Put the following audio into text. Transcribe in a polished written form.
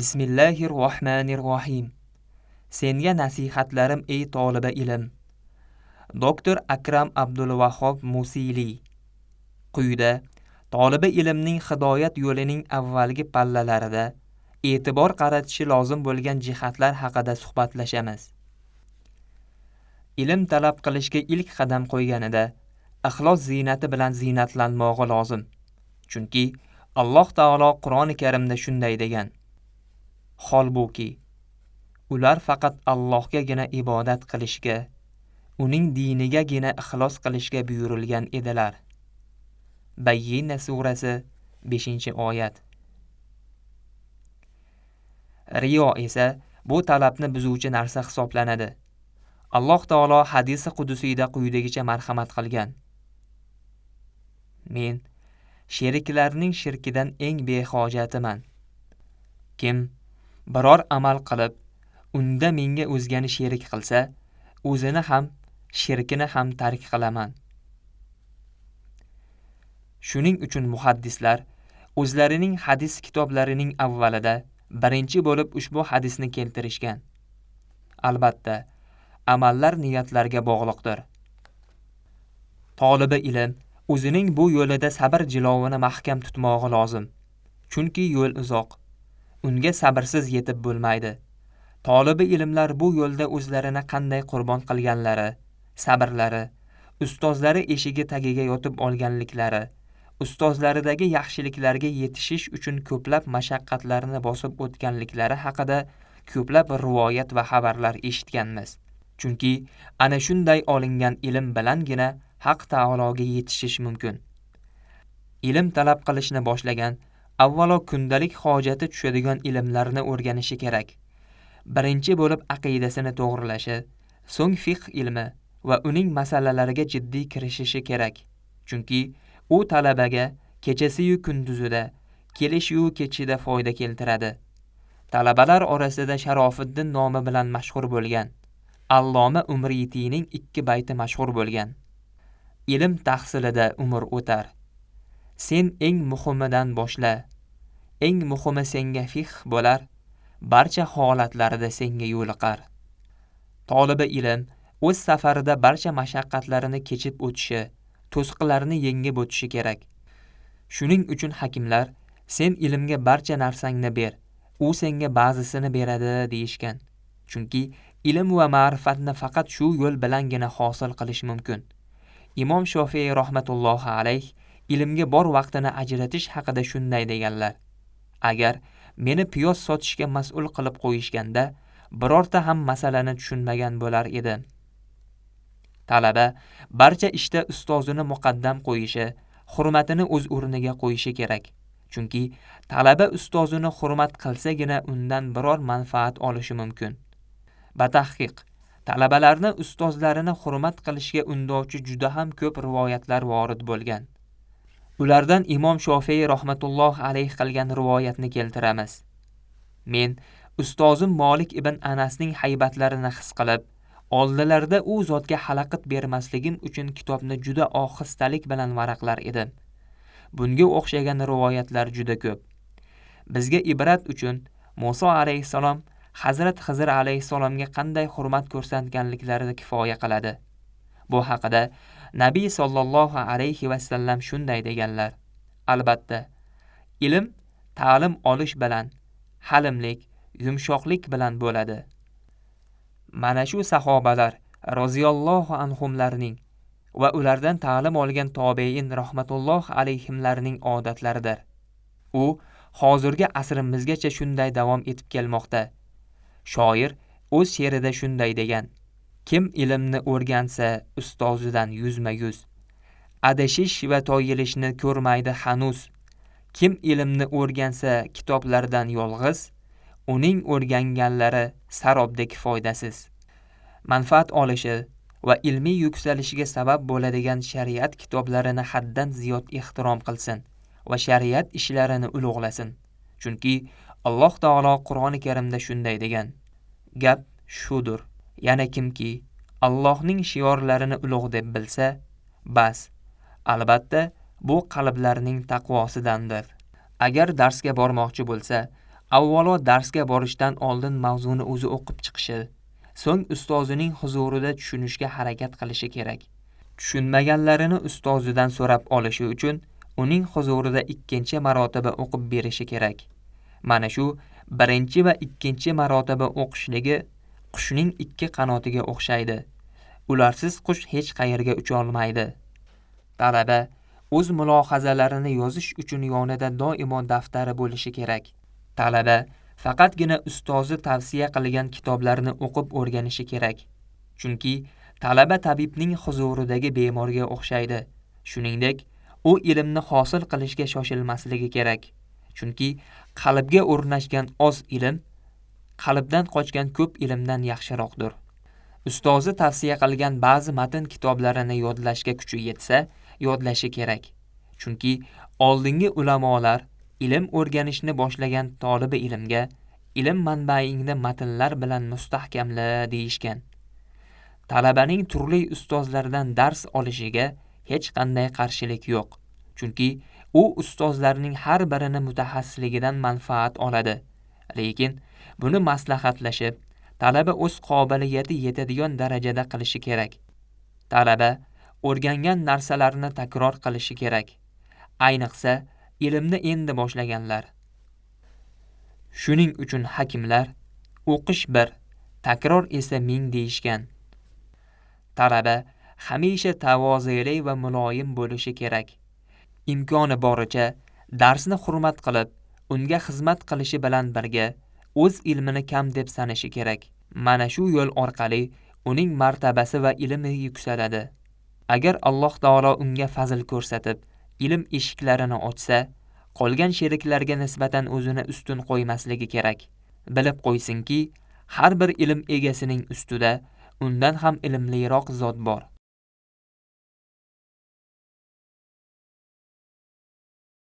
Bismillahir Rohmanir Rohim. Senga nasihatlarim, ey toliba ilm. Doktor Akram Abdulvahob Musili. Quyida toliba ilmning hidoyat yo'lining avvalgi pallalarida e'tibor qaratishi lozim bo'lgan jihatlar haqida suhbatlashamiz. Ilm talab qilishga ilk qadam qo'yganida ixlos ziynati bilan ziynatlanmog'i lozim. Chunki Alloh taolo Qur'oni Karimda shunday degan: Holbuki ular faqat Allohgagina ibodat qilishga, uning dinigagina ixlos qilishga buyurilgan edilar. Bayyina surasi 5-oyat. Riyo esa bu talabni buzuvchi narsa hisoblanadi. Alloh taolo hadisi qudusiyda quyidagicha marhamat qilgan: Men sheriklarning shirkidan eng behojatiman. Kim biror amal qilib, unda menga o'zgani sherik qilsa, o'zini ham, shirkini ham tark qilaman. Shuning uchun muhaddislar o'zlarining hadis kitoblarining avvalida birinchi bo'lib ushbu hadisni keltirishgan. Albatta, amallar niyatlarga bog'liqdir. Tolibi ilm o'zining bu yo'lida sabr jilovini mahkam tutmog'i lozim. Chunki yo'l uzoq. Unga sabrsiz yetib bo'lmaydi. Tolibi ilmlar bu yo'lda o'zlarini qanday qurbon qilganlari, sabrlari, ustozlari eshigi tagiga yotib olganliklari, ustozlaridagi yaxshiliklarga yetishish uchun ko'plab mashaqqatlarni bosib o'tganliklari haqida ko'plab rivoyat va xabarlar eshitganmiz. Chunki ana shunday olingan ilm bilangina Haq taologa yetishish mumkin. Ilm talab qilishni boshlagan avvalo kundalik hojati tushadigan ilmlarni o'rganishi kerak. Birinchi bo'lib aqidasini to'g'rilashi, so'ng fiqh ilmi va uning masalalariga jiddiy kirishishi kerak. Chunki u talabaga kechasi-yu kunduzida, kelish-yu ketishida foyda keltiradi. Talabalar orasida Sharofiddin nomi bilan mashhur bo'lgan Alloma Umriytiyning 2 bayti mashhur bo'lgan. Ilm tahsilida umr o'tar. Sen eng muhimidan boshla. Eng muhimi senga fiqh bo'lar, barcha holatlarda senga yo'liqar. Tolibi ilm o'z safarida barcha mashaqqatlarini kechib o'tishi, to'siqlarni yengib o'tishi kerak. Shuning uchun hakimlar sen ilmga barcha narsangni ber, u senga ba'zisini beradi deyishgan. Chunki ilm va ma'rifatni faqat shu yo'l bilangina hosil qilish mumkin. Imom Shofiy rahmatullohi alayh ilmga bor vaqtini ajratish haqida shunday deganlar: Agar meni piyoz sotishga mas'ul qilib qo'yishganda, birorta ham masalani tushunmagan bo'lar edim. Talaba barcha ishda ustozini muqaddam qo'yishi, hurmatini o'z o'rniga qo'yishi kerak. Chunki talaba ustozini hurmat qilsagina undan biror manfaat olishi mumkin. Batahqiq, talabalarni ustozlarini hurmat qilishga undovchi juda ham ko'p rivoyatlar vorid bo'lgan. Ulardan Imom Shofiy rahmatulloh alayh qilgan rivoyatni keltiramiz. Men ustozim Molik ibn Anasning haybatlarini his qilib, oldilarida u zotga xalaqit bermasligim uchun kitobni juda ohistalik bilan varaqlar edim. Bunga o'xshagan rivoyatlar juda ko'p. Bizga ibrat uchun Muso alayhissalom Hazrat Xizr alayhissalomga qanday hurmat ko'rsatganliklari kifoya qiladi. Bu haqida Nabiy sallallohu alayhi va sallam shunday deganlar: Albatta, ilm ta'lim olish bilan, halimlik, yumshoqlik bilan bo'ladi. Mana shu sahobalar roziyallohu anhumlarning va ulardan ta'lim olgan tobein rahmatulloh alayhimlarning odatlaridir. U hozirgi asrimizgacha shunday davom etib kelmoqda. Shoir o'z she'rida shunday degan: Kim ilmni o'rgansa ustozidan yuzma-yuz, adashish va toyilishni ko'rmaydi hanuz. Kim ilmni o'rgansa kitoblardan yolg'iz, uning o'rganganlari sarobdek foydasiz. Manfaat olishi va ilmiy yuksalishiga sabab bo'ladigan shariat kitoblarini haddan ziyod ehtirom qilsin va shariat ishlarini ulug'lasin. Chunki Alloh taolo Qur'oni Karimda shunday degan: Gap shudur. Yana kimki Allohning shiorlarini ulug' deb bilsa, bas, albatta bu qalblarning taqvosidandir. Agar darsga bormoqchi bo'lsa, Avvalo darsga borishdan oldin mavzuni o'zi o'qib chiqishi, so'ng ustozining huzurida tushunishga harakat qilishi kerak. Tushunmaganlarini ustozidan so'rab olishi uchun uning huzurida ikkinchi marotaba o'qib berishi kerak. Mana shu birinchi va ikkinchi marotaba o'qishligi qushning ikki qanotiga o'xshaydi. Ularsiz qush hech qayerga ucha olmaydi. Talaba o'z mulohazalarini yozish uchun yonida doimo daftari bo'lishi kerak. Talaba faqatgina ustozi tavsiya qilgan kitoblarni o'qib o'rganishi kerak. Chunki talaba tabibning huzuridagi bemorga o'xshaydi. Shuningdek, u ilmni hosil qilishga shoshilmasligi kerak. Chunki qalbga o'rnashgan oz ilm qalbdan qochgan ko'p ilmdan yaxshiroqdir. Ustozi tavsiya qilgan ba'zi matn kitoblarini yodlashga kuchi yetsa, yodlashi kerak. Chunki oldingi ulamolar ilm o'rganishni boshlagan tolibi ilmga ilm manbaingni matnlar bilan mustahkamla deyishgan. Talabaning turli ustozlardan dars olishiga hech qanday qarshilik yo'q. Chunki u ustozlarning har birini mutaxassisligidan manfaat oladi. Lekin buni maslahatlashib, talaba o'z qobiliyati yetadigan darajada qilishi kerak. Talaba o'rgangan narsalarni takror qilishi kerak. Ayniqsa, ilmni endi boshlaganlar. Shuning uchun hakimlar o'qish bir, takror esa ming deyishgan. Talaba hamisha tavozeli va muloyim bo'lishi kerak. Imkoni boricha darsni hurmat qilib, unga xizmat qilishi bilan birga o'z ilmini kam deb sanashi kerak. Mana shu yo'l orqali uning martabasi va ilmi yuksaladi. Agar Alloh taolo unga fazl ko'rsatib, ilm eshiklarini ochsa, qolgan sheriklarga nisbatan o'zini ustun qo'ymasligi kerak. Bilib qo'ysinki, har bir ilm egasining ustida undan ham ilmliroq zot bor.